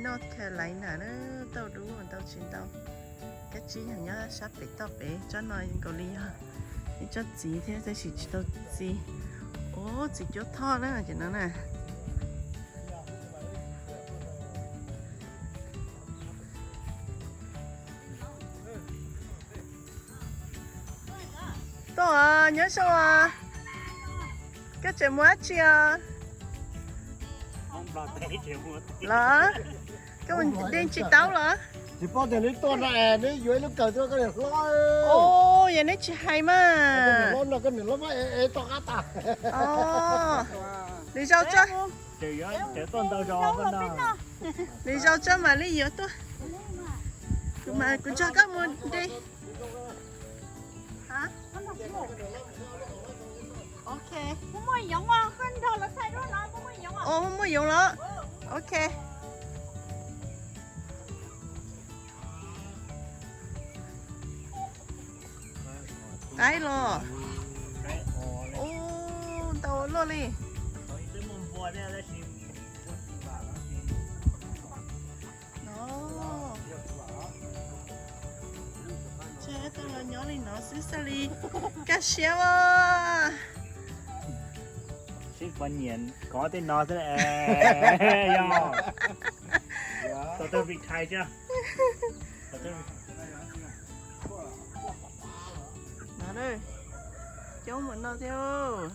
North Carolina na, tau dub ntau tsis ntau. Kab tsib yog nyob sab pem toj pem, tsob no nkaus li yog ib tsob txiv thiab tab sis tsis tau txi. Ub, txiv cuab thoj na ces no na. Tuaj os, nyob zoo os. Koj tseem mus dab tsi os? Los, koj mus de tsis taub los? Tsis paub tias neb tuaj no es neb yuav ib lub kawm tuaj koj niam hlob. Ub, yog neb tsis hais mas. Koj niam hlob no koj niam hlob mas es toj qab tas. Nws zaum tso, nws zaum tso mam li yuav tuaj. Kuv mas kuv nrog koj mus de. Ok. Ub, muaj yoov los? Ok. Qaib los? Ub, ntau ua luaj li. No, tseem tuaj los nyob li no xwb xwb li. Kaj siab as. Sib pov nyiam kov tej no xwb. Yog tau tej vim thais thiab. No, coob mus no thiab.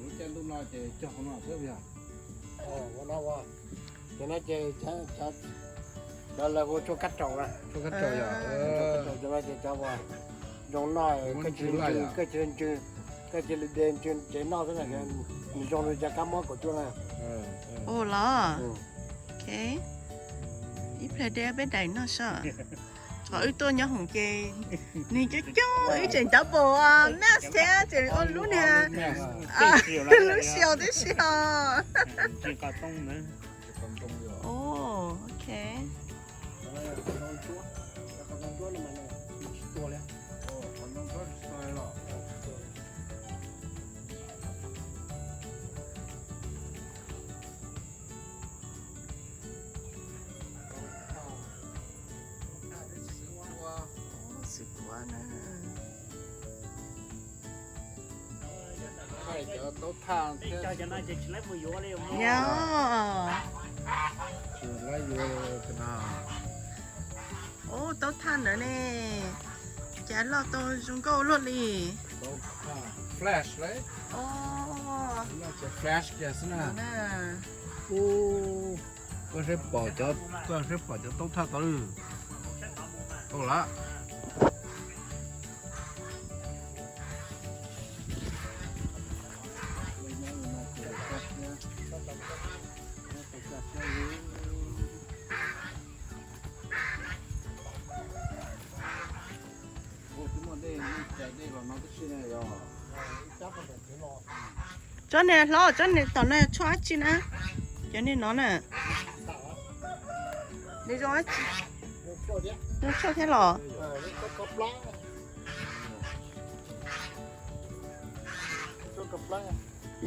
Lub caij ntuj no ces cog qhov no xwb yog. Ces no ces cov lawv hu tshuaj kab raus na. Tshuaj kab raus yog. Cov no ces cov uas zoo noj, koj cia li ntsw, koj cia li de ntsw tsev noj xwb na, nws zoo li cov kab mob kaum cuaj na. Ua los? Ok. Ib pliag de peb daim noj saib. Qhov wb tuaj nyob hoom ces nws coob coob, wb tseem cov pos mas thiab tseem ua lub niag lub xyaw tib si os. Ok. Xwb kuab na. Yog. Tsis laib yuav no. Ub, taub thaj ntawd ne, cas loj tau zoo nkauj luaj li. Flash, flash kiag xwb na. Koj saib pom cov, koj saib pom cov taub thaj tod lawm. Tau lawm. Tsob niag hlob, tsob niag tom no tshuaj dab tsi na? Cov niag no na, nws zoo dab tsi? Zoo tshuaj thiab los?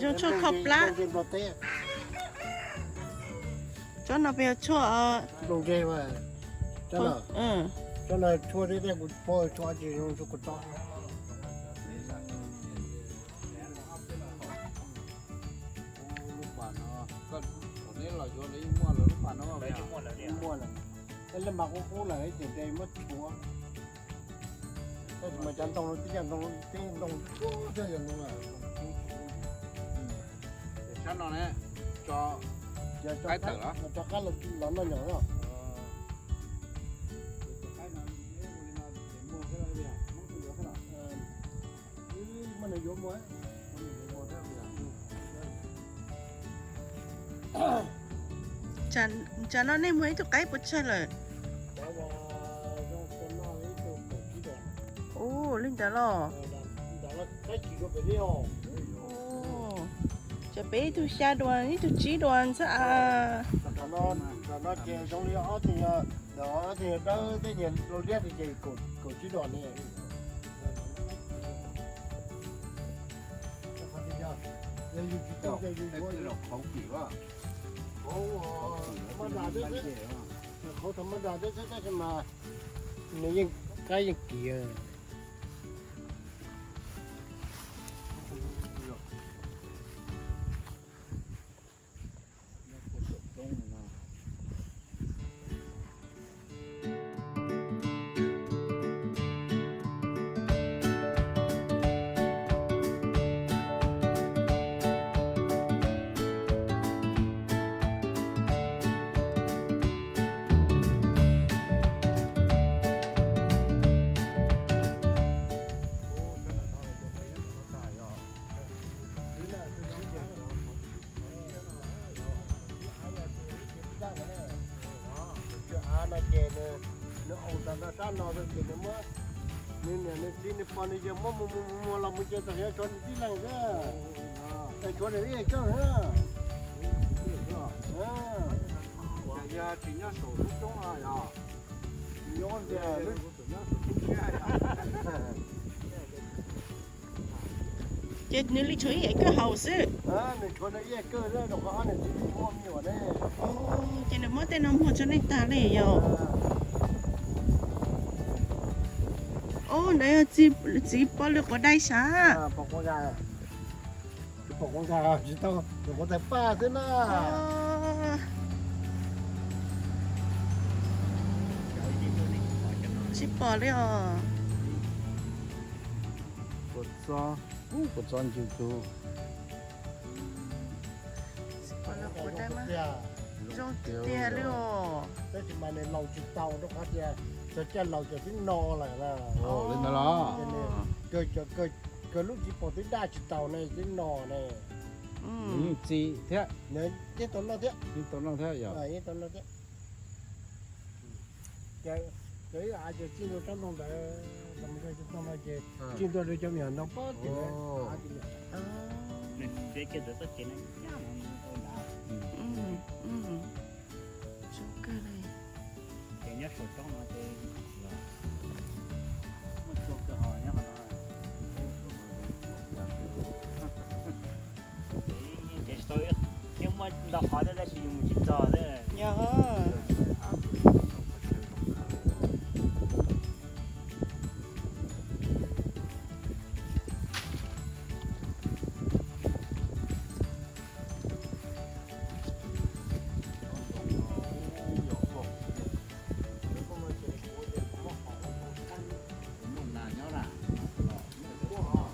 Zoo tshuaj kho plab. Tsob no puas yog tshuaj? Tsob no tshuaj thiab, kuv paub tshuaj tsis zoo tshuaj kho plab. Lub pas no, thaum neb los yuav lawv yeej muaj lawv lub pas no. Muaj lawm. Tej lej mas qub qub lawm ces muab tshuav. Tab sis mas cov ntoo no tib cov ntoo tib ntoo thiab yog no. Sab no ne, tso qaib tawm los? Tso qaib los noj nyom no. Tsam no nej muag ib tug qaib puas tsawg lawm? Ub, li ntawd los? Tsam peb ib tug xya duas, ib tug tsib duas ntxhab a. Tam no ces zoo li ob tug, ob tug dawb tej niag laus liab ces kaum tsib duas ne. Yog yus tsis tau ces yus yuav los qhov kim los. Qhov mas da xwb, qhov mas da xwb tab sis mas nws yeej qab yeej kiv. Av no ces nws aus tas nrho sab no rau ces nws muab, nws niam nws txiv nws pog nws yawg muab mus mus mus los mus ces txog yog tshuav nws tib leeg xwb. Tshuav nws ib yam coj na. Yog tsis nyob saum lub roob no yog, nyob tias lub Ces nws li tshuav ib yam kawg haus xwb. Nws tshuav nws ib yam kawg xwb, rau qhov ob niam txiv tsis muaj me nyuam ne. Ces nws muab tej no muag tso nej tag li yog. Ub, ntawd yog txiv pov lwm quav dai sav. Pov quav dai, tsis tau, lwm quav tais paj xwb na. Tsis pom li os. Quav txob, quav txob ncw kawg. Zoo tiag tiag li os. Tab sis mas nws laus tsis tau rau qhov tias cov caj laus ces twb no lawm na. Li ntawd los? Kawg lub txiv pov twb daj tsis taus ne, twb no ne. Yeej txi thiab. Yeej tau noj thiab. Yeej tau noj thiab yog? Yeej tau noj thiab. Ces ib av ces txij ntua tsob ntoo ntawd los mus rau tsob ntoo no ces txij ntua rau cov me nyuam ntoo pob tim av. Ces nyob saum tsob no ces muaj tshuaj kawg hos nyob qhov no. Ces tsis tau, yeej muaj ntau qhov thiab tab sis yus mus tsis txog thiab. Yog. Muaj nas nyob na. Muaj,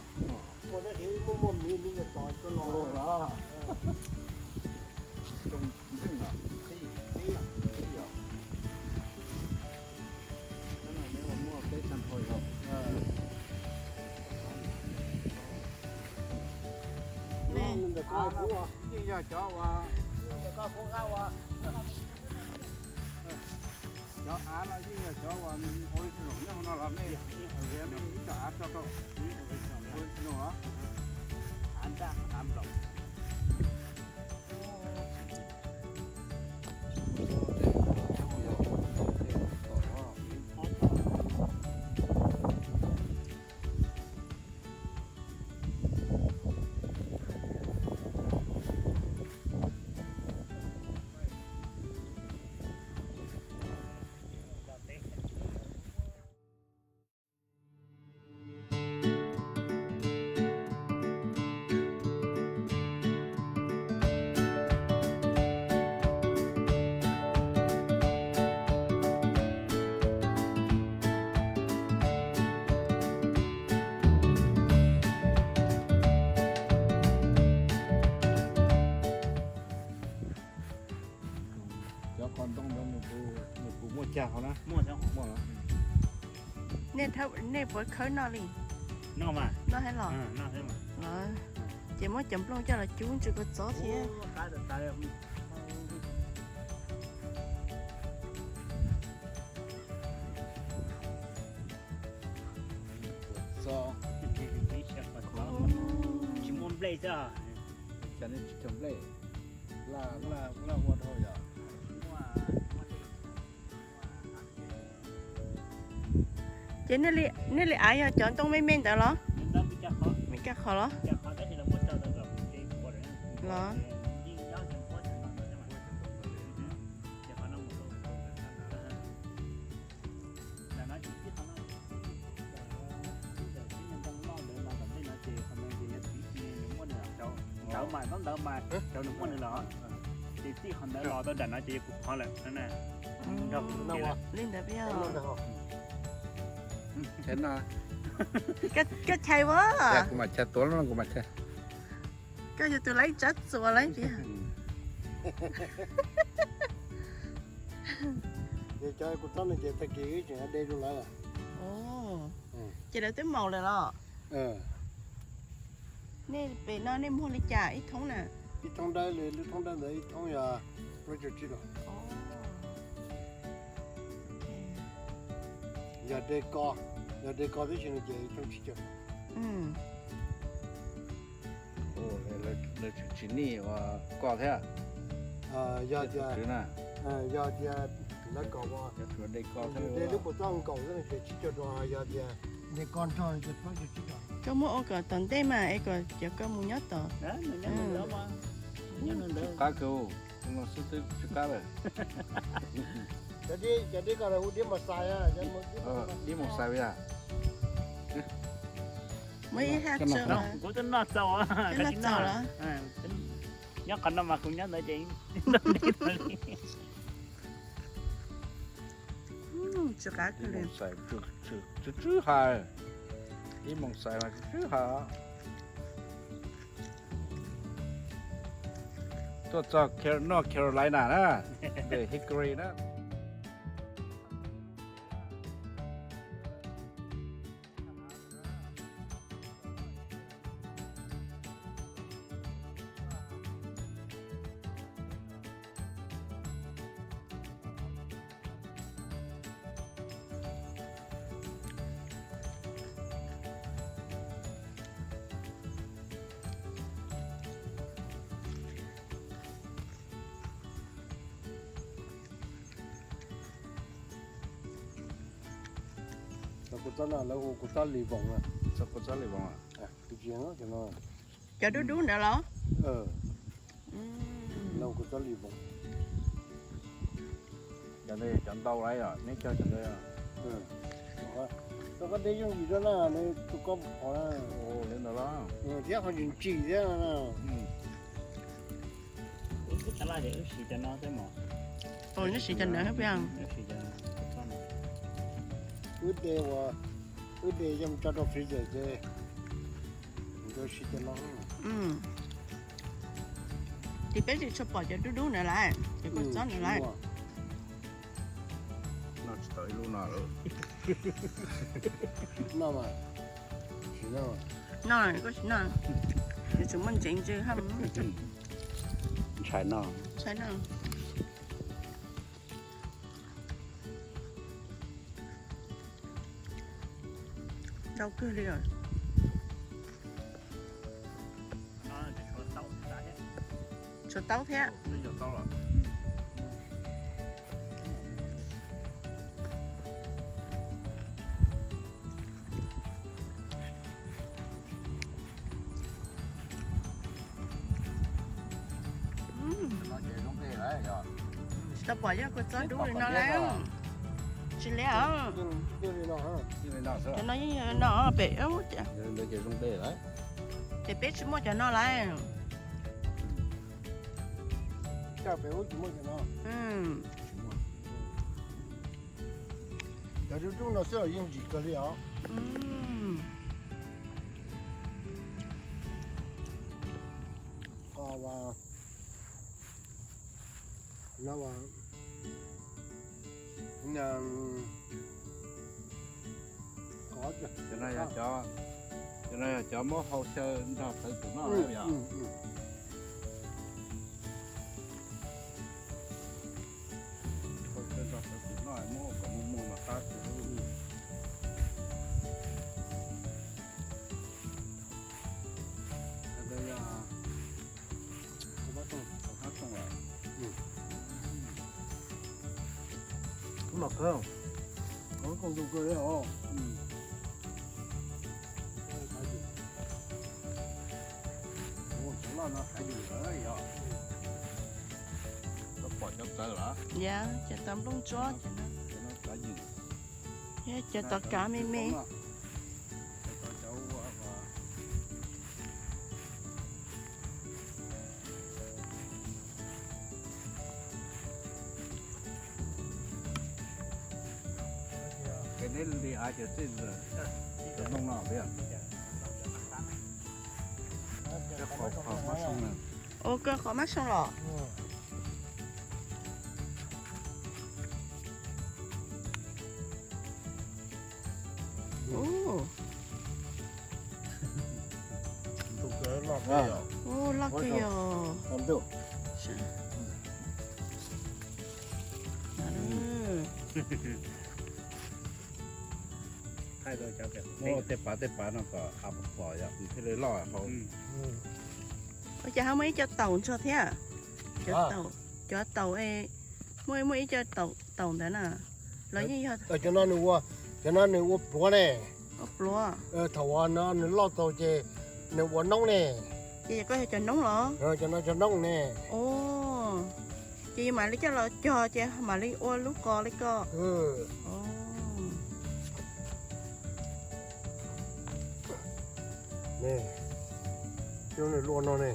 muaj miv, miv nyuam tod tso los. Tsoom ntseeg os, qhib, qhib, qhib yom. Muaj peb txhab nrho yog. Yeej yog cov uas, cov av no yeej yog cov uas original nyob hauv no los nej, nej ib co av tso rau original los? Av nraj av nplaum. Cov qos ntoo ntawd nws puas muaj cag hov na? Muaj, muaj. Nej puas khawb noj li? Noj mas. Noj thiab los? Ces muab cov nplooj coj los cub ntsw kua txob thiab. Tsis muaj nplej xwb. Cas nej tsis cog nplej? Laj, laj ua dhau yom. Ces nej li av yog cov ntoo me me ntawd los? Me caj qhov los? Los. Mas txhob ntawd mas, cov nws muaj nws los, ces txij qhov ntawd los tau nram no ces yog kuv qhov lawm na. Li ntawd peb. Koj chais ua, kuv mam chais tuav no, kuv mam chais. Koj yog tus laib tsab txuas laib tiag. Ces cov kuv txob no ces tag kis wb tseem de rau lawv. Ces lawv twb maus lawm los? Nej pem no nej muag li cas ib thoob na? Ib thoob dawb li, lub thoob dawb ntawd ib thoob yog plaub caug tsib los. Yog de ko, yog de ko tib si no ces ib thoob tsib caug. Lawv tsis nij ua ko thiab. Yog tias, yog tias lawv kom ua, de ko, de lub kuv txob nkaus xwb ces tsib caug rau, yog tias de ko nrog ces plaub caug tsib rau. Koj muab ua kom tom ntej mas es kom cov ko mus nyob tod. Tsis qab kawg, no xwb twb tsis qab lawm. Cov dib ko hu dib mos xais, dib mos xais yog. Muaj ib hab tso, kuv twb noj txaus, noj txaus los? Nyob qhov no mas kuv nyob ntawd ces tsis qab kawg li. Tsw tsw ha, dib mos xais mas tsw tsw ha. Tuaj txog North Carolina na, npem Hickory na. Cov kuv txob no lawv hu kuv txob Lis Voos na. Txob kuv txob Lis Voos. Cov dub dub ntawd los? Lawv hu kuv txob Lis Voos. Cov ntawd cov ntau lawm, neb cog cov ntawd. Rau qab deb yooj yim rau na, nws tus koj qhov na. Li ntawd los? Thiab qhov ntsim ntsim thiab. Wb siv cov no xwb mas. Wb siv cov ntawd. Wb de ua, wb de coj mus tso rau freezer ces nkawd siv cov no. Ces peb tsis tshua pom cov dub dub ntawd lawm, cov kua txob ntawd lawm. Noj tsis tau ib lub no lawm. Noj mas, tsis noj. Noj koj tsis noj, yuav tsum muaj ntsev ntsws hab. Ntshai noj. Ntshai noj. Ntau kawg li os. Tshuav taub thiab. Tsis tau pom yog kua txob dub li no lawm. Tsis li os. Cov no yeej yog no pem ub. Ces peb tsis muaj cov no lawm. Cov dub dub no xwb los yeej ntsim kawg li os. Qos, no, cov no yog cov muab hau xyaw nrog txawv tus noj yom. Hau xyaw nrog txawv tus noj muab kom muag muag mas qab kawg. Ub, no kawg, koom tus kawg li os. Cov loj no kav yws lawm yog. Koj pom cov txawv los? Yog, cov txawv nplooj ntsuab, cov no kav yws. Yog cov txawv kav me me. Cov txawv ua, ua, Ua koj qhov mab soo los. Loj kawg yog. Tej pav tej pav no kom av pom yog thiaj li loj hauv. Ua cas ho muaj ib co taum ntog thiab? Cov taum, muaj muaj ib co taum ntawd na, los yeej yog cov no nws ua, cov no nws ua pluav ne. Ua pluav. Thaum uas no nws loj tau ces nws ua noob ne. Ces koj yog cov noob los? Cov no cov noob ne. Ces mam li coj los cog ces mam li ua lub qos li ko. Cov nws luaj no ne.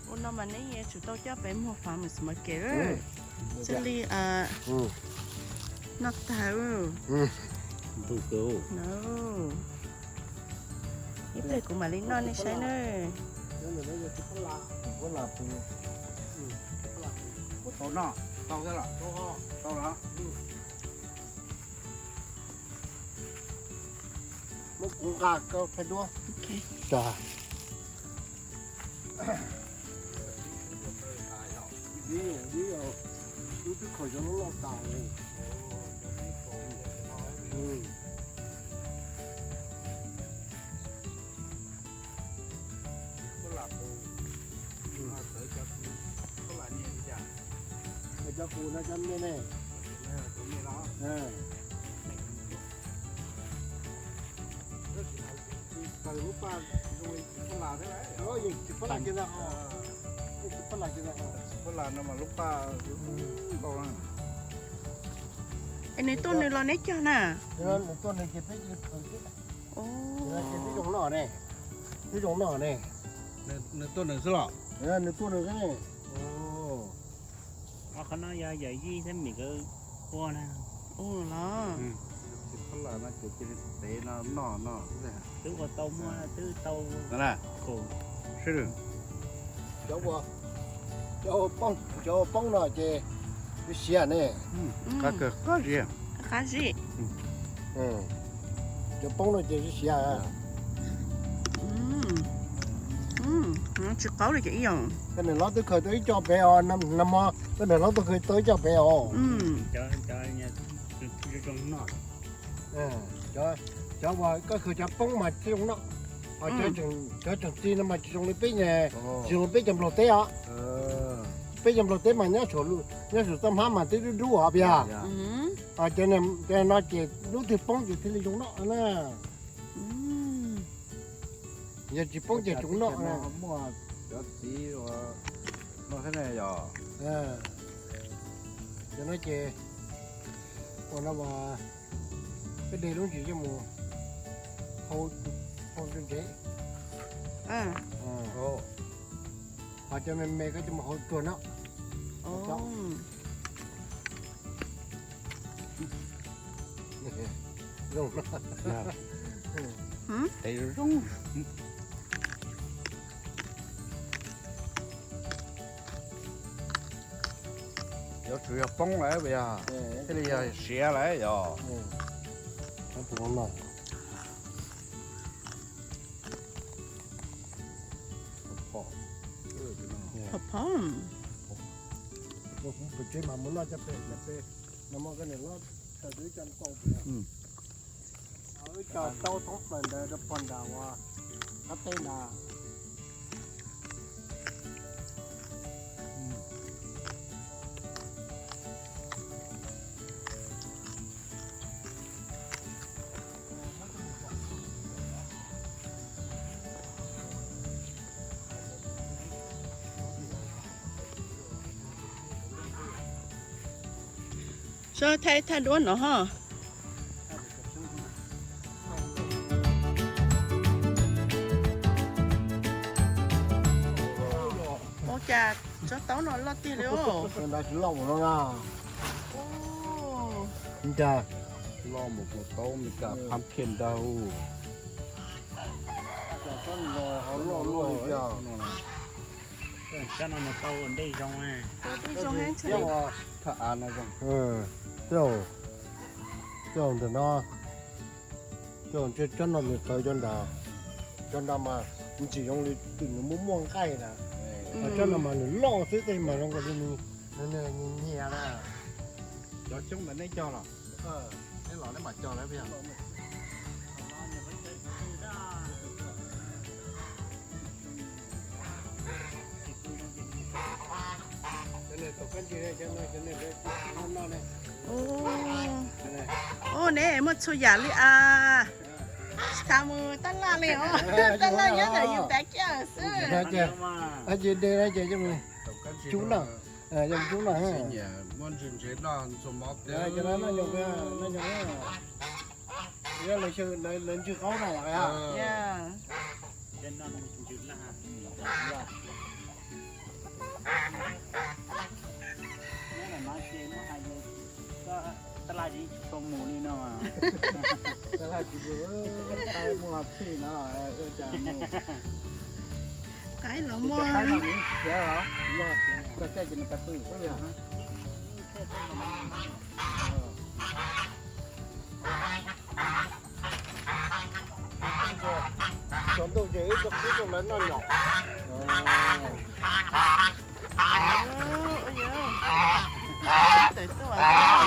Ua no mas neb yuav tsum tau coj pem muag fav mus xwb mas kev. Xws li noj tag. Ib pliag kuv mam li noj nej saib na. Muab kuv nqa koj thaij duab. Lub twb khaws cov loj loj tas. Cov qus no cov me ne. Tsis pab las kiag ntag. Tsis pab las kiag ntag. Es nws tuaj nws los neb cog na? Nws tuaj nws ces peb cia li khaws xwb. Ces twb zoo noj ne. Twb zoo noj ne. Nws tuaj nws xwb los? Nws tuaj nws xwb ne. Qhov no yog yawm yij thiab mim nkawd ua na. Ua los? Tsis pab las no ces cia li tev no noj no. Twb ua tau muaj twb tau kaum. Cov ua poob, cov ua poob no ces siav ne. Qab kawg qab zib. Qab zib. Cov poob no ces siav siav. Tsis qaub li ces ib yam. Koj niam hlob twb khaws tau ib co pem os, nag hmo koj niam hlob twb khaws tau ib co pem os. Cov uas koj khaws cov poob mas tsis zoo noj, cov tseem txiv no mas tsis zoo li peb, tsis zoo li peb cov nplog teb os. Peb cov nplog teb mas nyob saum txoj hmab mas twb dub dub os, puas yog? Cov no ces lub twg poob ces thiaj li zoo noj na. Yog tsis poob ces tsis zoo noj. Muaj cov txiv no thiab ne yog. Cov no ces ua no mas peb de lub ntsis coj mus hau ntse ntse. Ho cov me me koj coj mus hau tsuag no. Zoo. Yuav tsum yog poob lawm puas yog? Thiaj li yog siav lawm yog. Phom phom. Wb cov tau thoob plaws ntawd rau pog nram uas qab teb nrad. Sawv thaij thaij duab no ho. Ua cas tsob taub no loj tiag li os. Ntawd tsis loj ua no na. Cas loj mus kuv tau Meskas phab phiaj ntag. Cov no nws tau ua ntej zoo. Thaum av no zoo. Coj ntawm no, coj cov no nws tawv cov nrad, cov nrad mas ntsim zoo li twm nws muaj muaj nqaij na. Cov no mas nws loj xwb tej mas zoo nkaus li nws nyias na. Cov xyoob ntawd neb cog los? Neb los neb mam cog lawm. Ub, neb muaj txhua yam li as. Tsis tas mus tab laj li os. Tab laj nyob ntawm yus tav kiaj xwb. Cub no, cub no. Lawv ntswg qaub na. Tab laj tsis mus li no. Tab laj tsis mus, tab laj muaj txhij no. Qaib los muaj. Koj caij ces nws pas pw xwb yog. Tsaus ntuj ces wb tuaj qhib rau lawv noj nyom. Peb lawv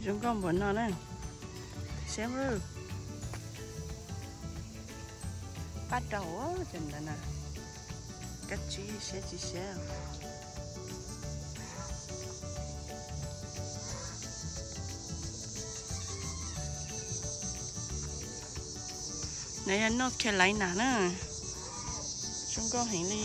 Zoo nkauj npaum no na. Saib, pab rau cov ntawd na. Kab tsib siab tsis siab. No yog North Carolina na. Zoo nkauj heev li.